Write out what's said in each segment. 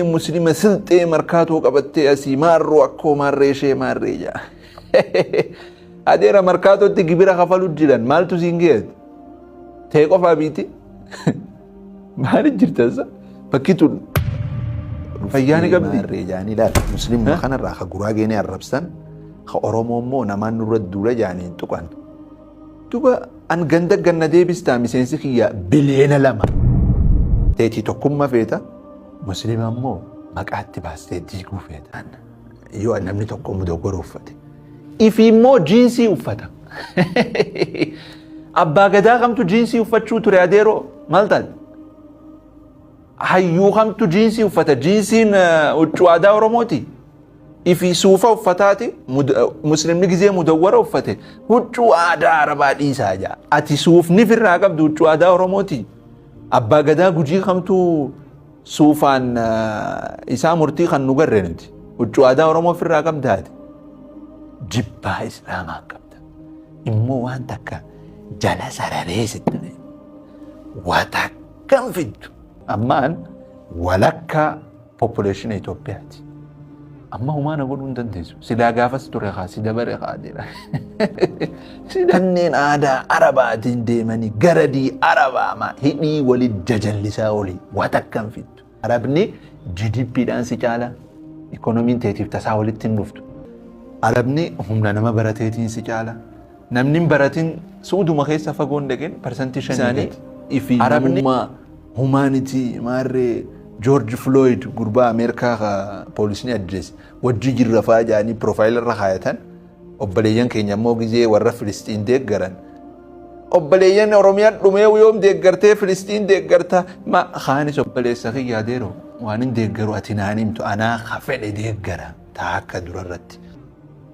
Muslima Silxee Markaatoo qabattee asii maarroo akkoo maarree ishee maarree jaa. Adeera, Markaatootti gibira kafalu jiran, maaltu siin geet? Ta'e qofaa biiti. Maali jirta isa? Bakki tun fayyaa ni qabdi. Maarree jaanii ilaala. Muslimuma kanarraa ka Guraagee ni arrabsan, ka Oromoo immoo namaan nurra duula jaanii hin tuqan. Duba an ganda ganna deebistaa, miseensi kiyya biliyeena 2. Teetii tokkummaa feeta, Muslima immoo maqaatti baastee diiguu feeta. Yoo namni tokko dogoggora uffate. Ifi immoo jiinsii uffata. Abbaa gadaa kamtu jiinsii uffachuu ture, adeeroo, maal taate? Hayyuu kamtu jiinsii uffata? Jiinsiin huccuu aadaa Oromooti. Ifi suufa uffataati, muslimni gizee mudawwara uffate huccuu aadaa Arabaa dhiisaa jaa. Ati suufni firraa qabdu huccuu aadaa Oromooti. Abbaa gadaa Gujii kamtu suufaan isaa murtii kan nu garre nuti? Huccuu aadaa Oromoo ofirraa qabdaati. Jibbaa Islaamaa qabda. Immoo waan takka jala sararee sitti waa takkan fiddu. Ammaan walakkaa population Itoophiyaati. Amma humaa na godhuu hin dandeessu. Silaa gaafas ture haa si dabare haa jedha. Kanneen aadaa Arabaatiin deemanii garadii Arabaa maa hidhii waliin jajallisaa olii waa takkan fiddu. Arabni GDPdhaan si caala. Ikoonomiin teetiif tasaa walitti hin dhuftu. Arabni humna nama barateetiin si caala. Namni hin baratin Suuduma keessa fagoon dhaqeen 5% Isaanii ifi Arabni namummaa humanity maarree George Floyd, gurbaa Ameerikaa ka poolisni ajjeese wajji jirra fa'aa jedhanii profile irra kaayatan. Obboleeyyan keenya immoo gizee warra Filistiin deeggaran, obboleeyyan Oromiyaan dhumee yoom deeggartee Filistiin deeggarta? Ma kaanis obboleessa kiyya, adeero, waan hin deeggaru ati naan himtu, anaa ka fedhe deeggara taa akka durarratti.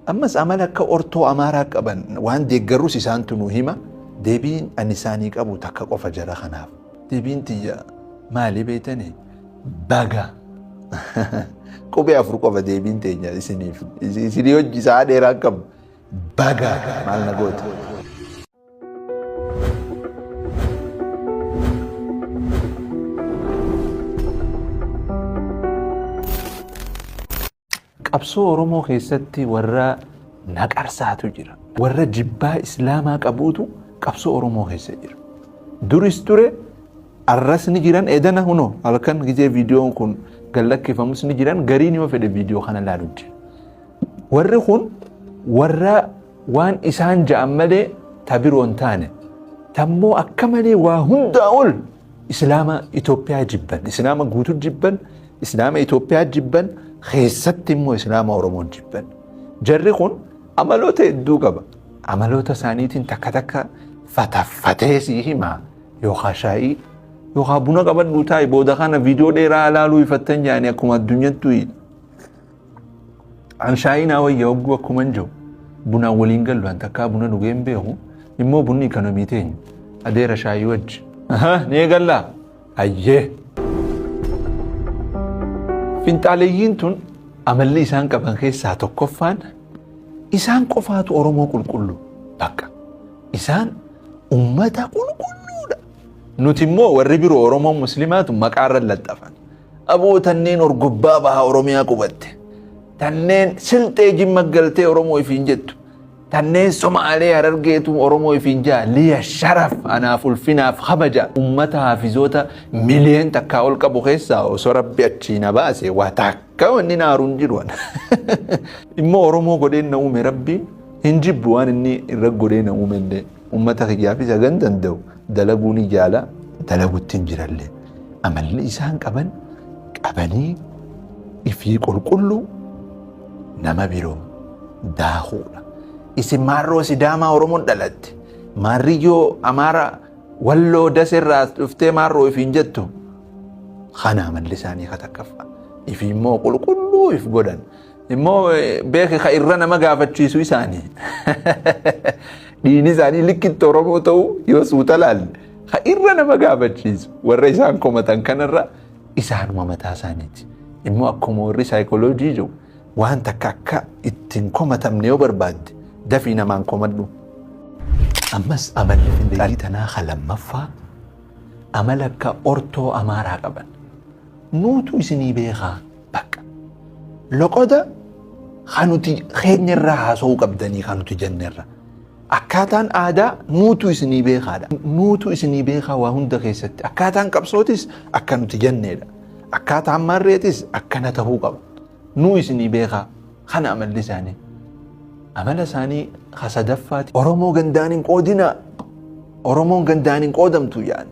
Ammas amala akka ortoo Amaaraa qaban, waan deeggarrus isaantu nu hima. Deebiin ani isaanii qabu takka qofa jara kanaaf. Deebiin tiyya maali beektanii? Baga. Qubee afur qofa deebiin teenya isiniif. Isinii hojii sa'a dheeraa qabu. Baga maal na goota? Qabsoo Oromoo keessatti warra naqarsaatu jira. Warra jibbaa Islaamaa qabuutu qabsoo Oromoo keessa jira. Duris ture, arras ni jiran, edana hunoo halkan gizee viidiyoon kun gallakkifamus ni jiran, gariin yoo fedhe viidiyoo kana laalu jira. Warri kun warra waan isaan ja'an malee ta biroo hin taane. Tammoo akka malee waa hundaa ol Islaama Itoophiyaa jibban, Islaama guutuu jibban, Islaama Itoophiyaa jibban, keessatti immoo Islaama Oromoo jibban. Jarri kun amaloota hedduu qaba. Amaloota isaaniitiin takka takka fataffatee sii hima, yookaan shaayii yookaan buna qabadhuu taa'i, booda kana viidiyoo dheeraa ilaaluu ifattan jaanii akkuma addunyattu. An shaayii naa wayya, hogguu akkuma hin jiru. Bunaan waliin gallu, an takkaa buna dhugee hin beeku. Immoo bunni ikonomii teenya. Adeera, shaayii wajji. Ni eegallaa? Hayyee. Finxaaleeyyiin tun amalli isaan qaban keessaa tokkoffaan isaan qofaatu Oromoo qulqullu. Bakka. Isaan ummata qulqulluudha. Nuti immoo warri biroo Oromoo Muslimaatu maqaarra laxxafan. Aboo, tanneen orgobbaa baha Oromiyaa qubatte. Tanneen Silxee Jimma galtee Oromoo ifiin jettu. Tanneen Somaalee Harargeetu Oromoo ifiin jaa, liya sharaf, anaaf ulfinaaf kabaja. Ummata haafizoota miliyeen 1 ol qabu keessaa osoo Rabbi achii na baase waa takka wanni naaru hin jiru. Immoo Oromoo godheen na uume Rabbiin, hin jibbu waan inni irra godhee na uume illee. Ummata kiyyaafis hagan danda'u dalaguu ni jaala, dalagutti hin jirallee. Amalli isaan qaban qabanii ifii qulqulluu nama biroo daakuudha. Isin maarroo Sidaamaa Oromoon dhalatte. Maarriyyoo Amaara Walloo Daseerraa dhuftee maarroo ifiin jettu. Kana amalli isaanii ka takkaffaa. Ifi immoo qulqulluu if godhan. Immoo beeki, ka irra nama gaafachiisu isaanii. Dhiini isaanii likkitti Oromoo ta'uu yoo suuta laalle, ka irra nama gaafachiisu warra isaan komatan kanarra isaanuma mataa isaaniiti. Immoo akkuma warri saayikooloojii jiru, waan takka akka ittiin komatamne yoo barbaadde dafii namaan komadhu. Ammas amalli finxaalii tanaa ka lammaffaa amala akka ortoo Amaaraa qaban. Nuutu isinii beekaa bakka. Loqoda kan nuti keenyarraa haasa'uu qabdanii kan nuti jennerra. Akkaataan aadaa nuutu isinii beekaadha. Nuutu isinii beekaa waa hunda keessatti. Akkaataan qabsootis akka nuti jenneedha. Akkaataan maarreetis akkana tahuu qaba. Nuu isinii beekaa. Kana amalli isaanii. Amala isaanii kasadaffaati. Oromoo gandaan hin qoodinaa. Oromoon gandaan hin qoodamtu jedhan.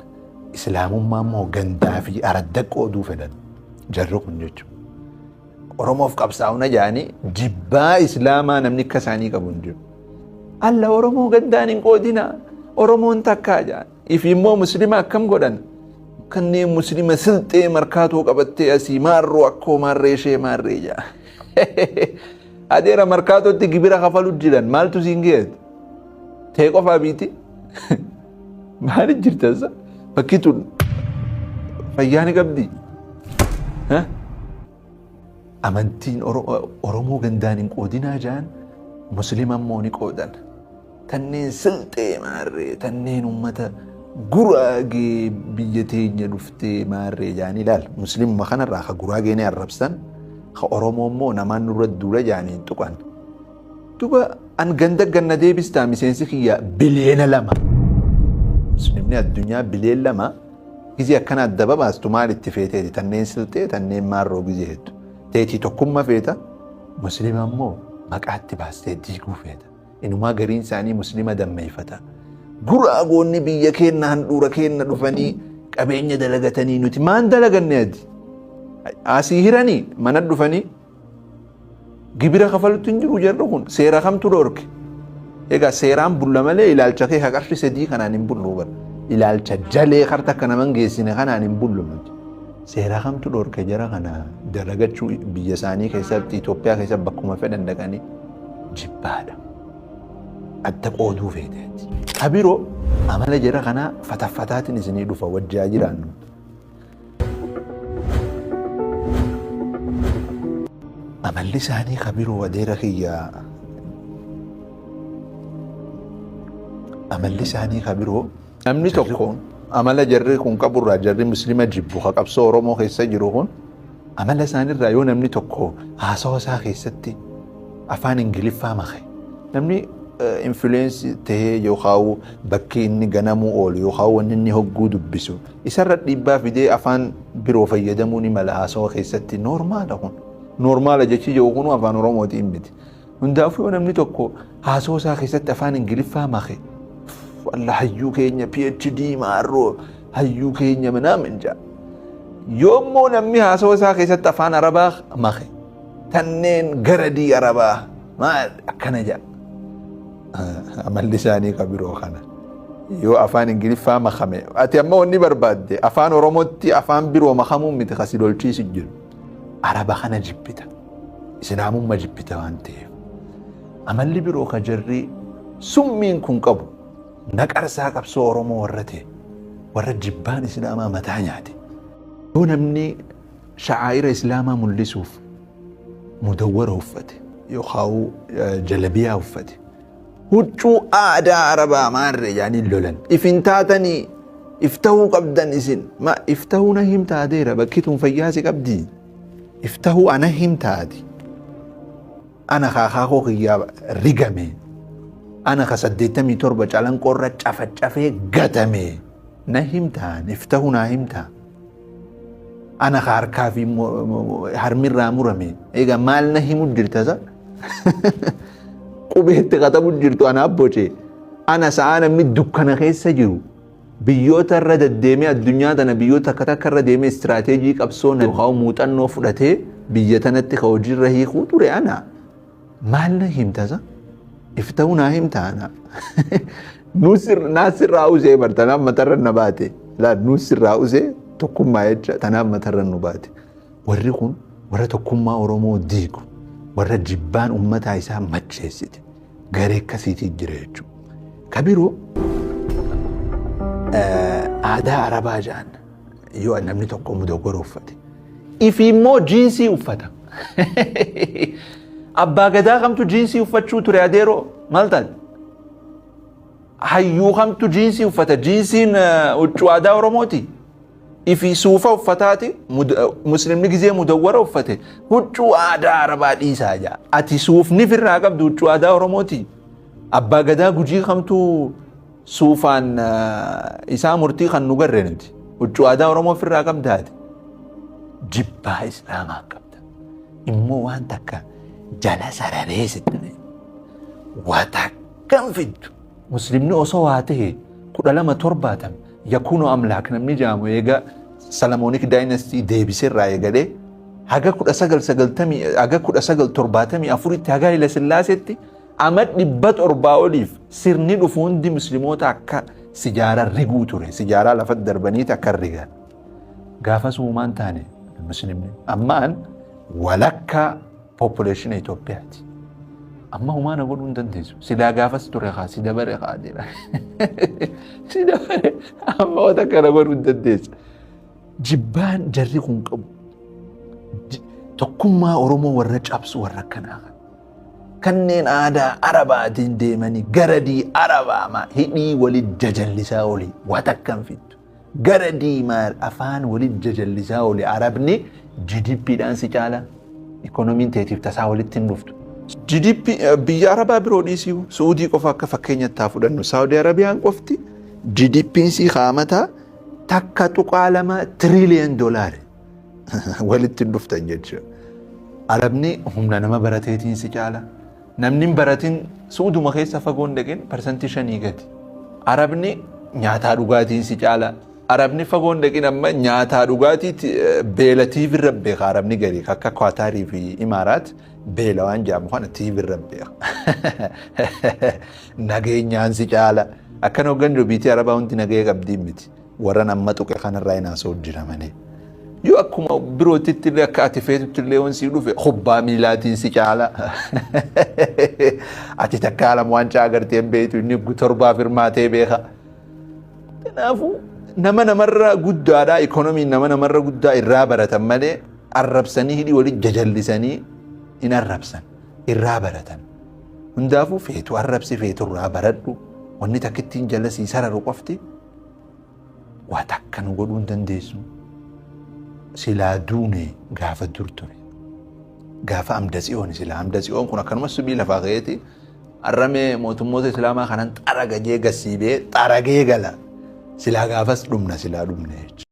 Islaamummaa immoo gandaa fi aradda qooduu fedhan. Jarri kun jechuudha. Oromoof qabsaa'una jedhanii jibbaa Islaamaa namni akka isaanii qabu hin jiru. Alla Oromoo gandaan hin qoodinaa. Oromoon takkaa jedhan. Ifi immoo Muslima akkam godhan? Kanneen Muslima Silxee Markaatoo qabattee asii maarroo akkoo maarree ishee maarree jedha. Adeera Markaatootti gibira kafalu jiran maaltu siin geesse? Tee qofaa biiti? Maali jirta isa? Bakki tun fayyaa ni qabdi? Amantiin Oromoo gandaan hin qoodinaa jedhan, Muslima immoo ni qoodan. Tanneen Silxee maarree, tanneen uummata Guraagee biyya teenya dhuftee maarree jedhanii ilaal. Muslimuma kanarraa ka Guraagee ni arrabsan, ka Oromoo immoo namaan nurra duula jedhanii hin tuqan. Duba an ganda ganna deebistaa, miseensi kiyya 2 biliyoona. Muslimni addunyaa 2 biliyoona gizee akkana adda babaastu maal itti feeteeti? Tanneen Silxee, tanneen maarroo gizee hedduu. Teetii tokkummaa feeta, Muslima immoo maqaatti baastee diiguu feeta. Inumaa gariin isaanii Muslima dammeeffata. Guraagoonni biyya keenna handhuura keenna dhufanii qabeenya dalagatanii, nuti maan dalaganne ati? Asii hiranii mana dhufanii gibira kafalutti hin jiru jarri kun, seera kamtu dhorke? Egaa seeraan bulla malee ilaalcha kee ka qarshii 3 kanaan hin bullu bara. Ilaalcha jalee karta akka naman geessine kanaan hin bullu nuti. Seera kamtu dhorke jara kana dalagachuu biyya isaanii keessatti, Itoophiyaa keessatti bakkuma fedhan dhaqanii? Jibbaadha. Adda qooduu feeteeti. Kabiroo amala jara kanaa fataffataatiin isinii dhufa wajjaa jiraannu. Amalli isaanii kabiroo, adeera kiyya, amalli isaanii kabiroo, namni tokko amala jarri kun qaburraa, jarri Muslima jibbu ka qabsoo Oromoo keessa jiru kun, amala isaaniirraa yoo namni tokko haasawa isaa keessatti afaan Ingiliffaa make, namni influence tahee yookaan bakki inni ganamuu oolu yookaan wanni inni hogguu dubbisu isarra dhiibbaa fidee afaan biroo fayyadamuu ni mala haasawa keessatti. Normal kun. Normal jechi jiru kun afaan Oromootiin miti. Hundaafuu yoo namni tokko haasawa isaa keessatti afaan Ingiliffaa make, "Alla hayyuu keenya PhD maarroo hayyuu keenya minaamin" jedha. Yoommoo namni haasawa isaa keessatti afaan Arabaa make, "Tanneen garadii Arabaa maal" akkana jedha. Amalli isaanii ka biroo kana. Yoo afaan Ingiliffaa makame, ati amma wanni barbaadde afaan Oromootti afaan biroo makamuun miti kasi lolchiisu jiru. Araba kana jibbita. Islaamummaa jibbita waan ta'eef. Amalli biroo ka jarri summiin kun qabu, naqarsaa qabsoo Oromoo warra ta'e, warra jibbaan Islaamaa mataa nyaate. Yoo namni sha'aa'ira Islaamaa mul'isuuf mudawwara uffate yookaan jalabiyaa uffate, "Huccuu aadaa Arabaa maarree" jedhanii lolan. Ifin taatanii if ta'uu qabdan isin. Ma if ta'uu na himtaateera, bakki tun fayyaasi qabdi. If ta'uu ana himtaati. Ana kaakaakoo kiyyaa rigame. Ana ka 87 Calanqoorra cafacafee gatame. Na himtaan if ta'uu naa himtaa. Ana ka harkaa fi harmirraa murame. Egaa maal na himu jirta sa? Qubeetti katabu jirtu ana abboce. Ana sa'aa namni dukkana keessa jiru. Biyyoota irra deddeemee, addunyaa tana biyyoota takka takka irra deemee, istiraateejii qabsoo yookaan muuxannoo fudhatee biyya tanatti ka hojiirra hiikuu ture ana. Maal na himta sa? If ta'uu naa himta ana. Naa sirraa usee bar, tanaaf matarra na baate. Laa, nuu sirraa usee tokkummaa jecha, tanaaf matarra nu baate. Warri kun warra tokkummaa Oromoo diigu, warra jibbaan uummataa isaa macheessite, garee akkasiitii jira jechuudha. Kabiroo aadaa Arabaa jedhan yoo namni tokko mudoggora uffate. Ifi immoo jiinsii uffata. Abbaa gadaa kamtu jiinsii uffachuu ture adeeroo, maal taate? Hayyuu kamtu jiinsii uffata? Jiinsiin huccuu aadaa Oromooti. Ifii suufa uffataati muslimni gizee mudawwara uffate huccuu aadaa Arabaa dhiisaa jaa. Ati suufni firraa qabdu huccuu aadaa Oromooti. Abbaa gadaa Gujii kamtuu suufaan isaa murtii kan nu garre nuti. Huccuu aadaa Oromoo firraa qabdaati. Jibbaa Islaamaa qabda. Immoo waan takka jala sararee sitti waa takkan fiddu. Muslimni osoo waa ta'e 1270 Yakuno Amlaak namni jedhamu eega Solomonic Dynasty deebiseerraa eegalee haga 1990, haga 1974tti, haga Haile Sillaaseetti ama 700 oliif sirni dhufu hundi musliimoota akka sijaaraa riguu ture. Sijaaraa lafa darbaniiti akka rigan. Gaafa suumaan taane muslimni ammaan walakkaa population Itoophiyaati. Amma humaa na godhuu hin dandeessu. Silaa gaafas ture haa si dabare haa jedha. Si dabare, amma wanta kana godhuu hin dandeessu. Jibbaan jarri kun qabu. Tokkummaa Oromoo warra cabsu warra akkanaa kana. Kanneen aadaa Arabaatiin deemanii garadii Arabaa hidhii walit jajallisaa olii waan akkam fiddu. Gara diimaa afaan walit jajallisaa olii Arabni GDPdhaan si caala. Ikoonomiin teetiif tasaa walitti hin dhuftu. GDP biyya Arabaa biroo dhiisuu, Suudii qofa akka fakkeenyatti haa fudhannu. Saawudi Arabiyaan qofti GDP'n sii kaamataa 1.2 trillion doolaari. Walitti hin dhuftan jechuudha. Arabni humna nama barateetiin si caala. Namni hin baratin Suuduma keessa fagoon dhaqin 5% gadi. Arabni nyaataa dhugaatiin si caala. Arabni fagoon dhaqin amma nyaataa dhugaatii beela TV irra beeka. Arabni gadi akka Kwataarii fi Imaaraat beela waan jedhamu kana TV irra beeka. Nageenyaan si caala. Akkana hoggan jiru biitii Arabaa hundi nagaya qabdii miti. Warra amma tuqe kanarraa hin haasa'u jira malee. Yoo akkuma birootitti illee akka ati feetutti illee waan sii dhufe kubbaa miilaatiin si caala. Ati takka alam waancaa agartee hin beektu, inni torbaaf hirmaatee beeka. Kanaafuu nama namarra guddaadha, ikoonomiin nama namarra guddaa irraa baratan malee arrabsanii hidhii walitti jajallisanii hin arrabsan, irraa baratan. Hundaafuu feetu arrabsi, feetu irraa baradhu, wanni takkittiin jala sii sararu qofti waa takka nu godhuu hin dandeessu. Silaa duune gaafa dur ture. Gaafa Amda Tsiyoon, silaa Amda Tsiyoon kun akkanuma subii lafaa ka'eeti arramee mootummoota Islaamaa kanan xaraga jee gassiibee xaragee gala. Silaa gaafas dhumna, silaa dhumne jechuudha.